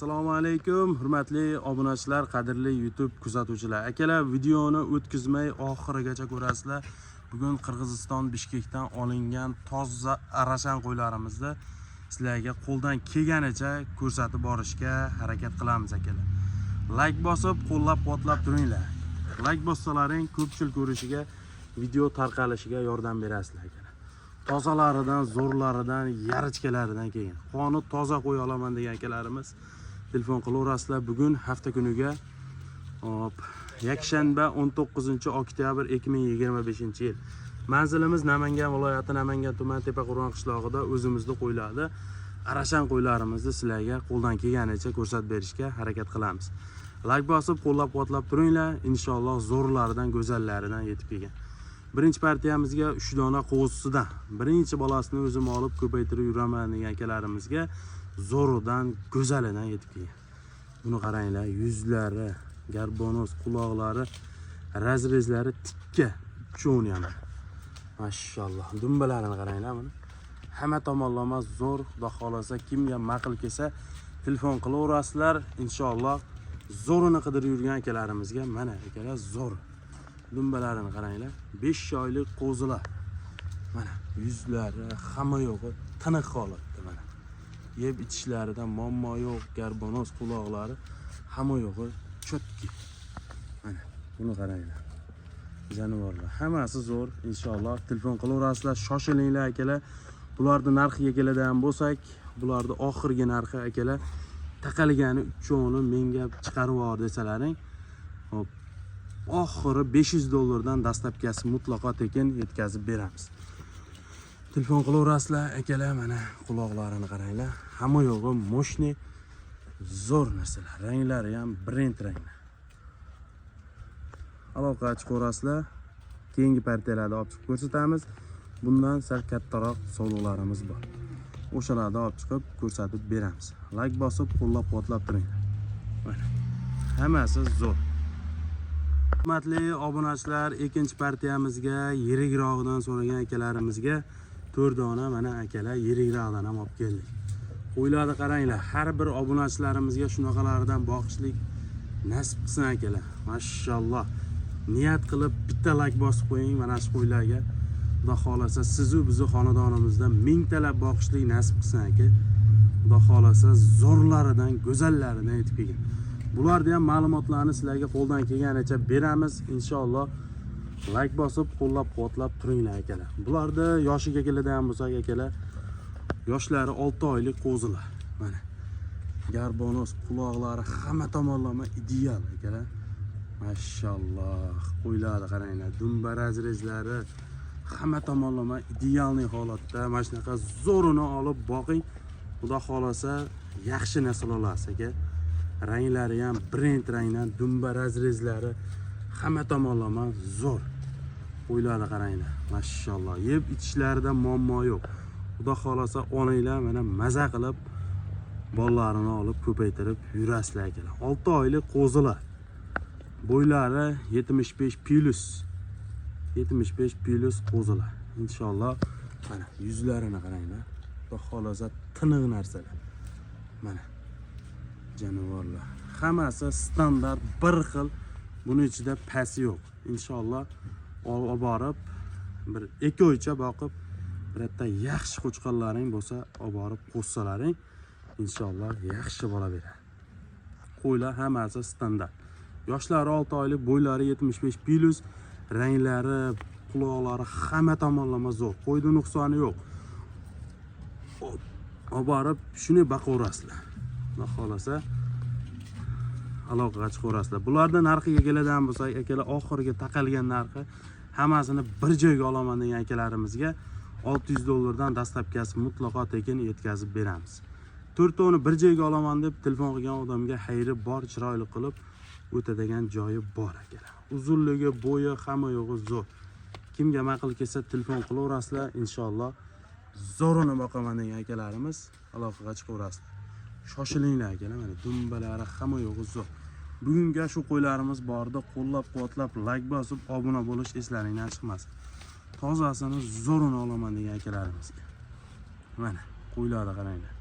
Assalomu alaykum, hurmatli obunachilar, qadrli YouTube kuzatuvchilar. Akalar, videoni o'tkazmay oxirigacha ko'rasizlar. Bugun Qirg'iziston Bishkekdan olingan toza arashan qo'ylarimizni sizlarga qo'ldan kelganicha ko'rsatib borishga harakat qilamiz, akalar. Like bosib, qo'llab-quvvatlab turinglar. Like bossalaring ko'pchilik ko'rishiga, video tarqalishiga yordam berasizlar, akalar. Tozalaridan, zo'rlaridan, ярочка laridan kelgan. Qoni toza qo'ya olaman degan akalarimiz telefon qilaverasizlar. Bugun hafta kuniga, hop, yakshanba, 19 oktyabr 2025 yil. Manzilimiz Namangan viloyati, Namangan tumani, Tepaqo'rg'on qishlog'ida o'zimizni qo'ylardi. Arashan qo'ylarimizni sizlarga qo'ldan kelganicha ko'rsatib berishga harakat qilamiz. Like bosib, qo'llab-quvvatlab turinglar. Inshaalloh zo'rlaridan, go'zallaridan yetib kelgan. Birinchi partiyamizga 3 dona qo'zisidan, birinchi bolasini o'zim olib ko'paytirib yuraman degan akalarimizga zo'ridan, go'zalidan yetib kelgan. Buni qaranglar, yuzlari, горбонос, quloqlari, разрез lari tikka, uchovini ham. Mashalloh, dumbalarini qaranglar buni. Hamma tomonlama zo'r, xudo xohlasa kimga ma'qul kelsa telefon qilaverasizlar. Inshaalloh zo'rini qidirib yurgan akalarimizga mana, akalar, zo'r. Dumbalarini qaranglar. 5 oylik qo'zilar. Mana yuzlari, hamma yo'g'i tiniq holatda mana. Yeb ichishlaridan muammo yo'q, горбонос quloqlari, hamma yo'g'i чёткий. Mana buni qaranglar. Jonivorlar hammasi zo'r. Inshaalloh telefon qilaverasizlar, shoshilinglar, akalar. Bularni narxiga keladigan bo'lsak, bularni oxirgi narxi, akalar, taqalgani uchovini menga chiqarib yubor desalaring, hop, oxiri 500 dollardan доставка si mutlaqo tekin yetkazib beramiz. Telefon qilaverasizlar, akalar. Mana quloqlarini qaranglar. Hamma yo'g'i мощный, zo'r narsalar. Ranglari ham brend ranglar. Aloqaga chiqaverasizlar. Keyingi partiyalarda olib chiqib ko'rsatamiz. Bundan sal kattaroq sovliqlarimiz bor. O'shalarni olib chiqib ko'rsatib beramiz. Like bosib, qo'llab-quvvatlab turinglar. Mana. Hammasi zo'r. Hurmatli obunachilar, ikkinchi partiyamizga yirikrog'idan so'ragan akalarimizga 4 dona mana, akalar, yirikrog'idan ham olib keldik. Qo'ylarni qaranglar, har bir obunachilarimizga shunaqalardan boqishlik nasib qilsin, akalar. Mashalloh. Niyat qilib bitta like bosib qo'ying mana shu qo'ylarga. Xudo xohlasa sizu bizni xonadonimizda mingtalab boqishlik nasib qilsin, aka. Xudo xohlasa zo'rlaridan, go'zallaridan yetib kelgan. Bularni ham ma'lumotlarni sizlarga qo'ldan kelganicha beramiz. Inshaalloh like bosib, qo'llab-quvvatlab turinglar, akalar. Bularni yoshiga keladigan bo'lsak, akalar, yoshlari 6 oylik qo'zilar. Mana. Горбонос quloqlari hamma tomonlama ideal, akalar. Mashalloh, qo'ylarni qaranglar, dumba разрез lari hamma tomonlama идеальный holatda. Mana shunaqa zo'rini olib boqing. Xudo xohlasa yaxshi narsalar olasiz, aka. Ranglari ham brend rangdan, dumba разрез lari hamma tomonlama zo'r. Qo'ylarni qaranglar. Mashalloh. Yeb ichishlaridan muammo yo'q. Xudo xohlasa olinglar, mana maza qilib bolalarini olib ko'paytirib yurasizlar, akalar. 6 oylik qo'zilar. Bo'ylari 75 plus. 75 plus qo'zilar. Inshaalloh mana yuzlarini qaranglar. Xudo xohlasa tiniq narsalar. Mana jonivorlar. Hammasi standart, bir xil. Buni ichida pasi yo'q. Inshaalloh olib borib bir 2 oycha boqib, birorta yaxshi qo'chqorlaring bo'lsa, olib borib qo'shsalaring, inshaalloh yaxshi bola beradi. Qo'ylar hammasi standart. Yoshlari 6 oylik, bo'ylari 75 plus, ranglari, quloqlari hamma tomonlama zo'r. Qo'yda nuqsoni yo'q. Olib borib shuni boqaverasizlar. Xudo xohlasa aloqaga chiqaverasizlar. Bularni narxiga keladigan bo'lsak, akalar, oxirgi taqalgan narxi hammasini bir joyga olaman degan akalarimizga 600 dollardan доставка si mutlaqo tekin yetkazib beramiz. To'rtovini bir joyga olaman deb telefon qilgan odamga xayri bor, chiroyli qilib o'tadigan joyi bor, akalar. Uzunligi, bo'yi, hamma yo'g'i zo'r. Kimga ma'qul kelsa telefon qilaverasizlar, inshaalloh zo'rini boqaman degan akalarimiz aloqaga chiqaverasizlar. Shoshilinglar, akalar, mana dumbalari, hamma yo'g'i zo'r. Bugunga shu qo'ylarimiz bordi. Qo'llab-quvvatlab, like bosib, obuna bo'lish eslaringdan chiqmasin. Tozasini, zo'rini olaman degan akalarimizga. Mana qo'ylarni qaranglar.